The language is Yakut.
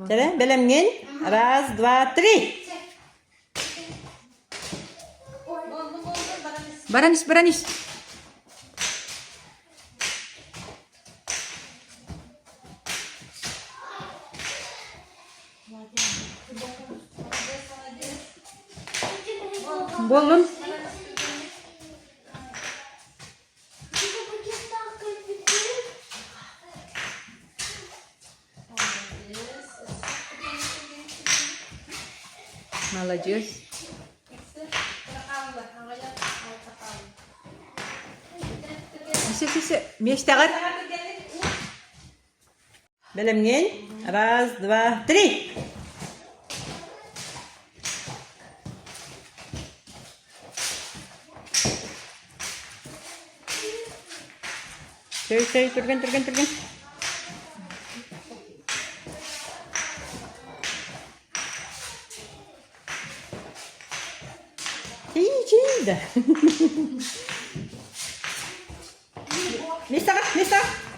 Чэ, бэлэмҥин? Раз, два, три. Баран ис, баран ис. Буоллун. Маладьыас. Все, все, все. Миэстэҕэр. Бэлэмҥин? Раз, два, три. Чэй, чэй, түргэн, түргэн, түргэн. Чэй, чэй да. Миэстэҕэ, миэстэҕэ.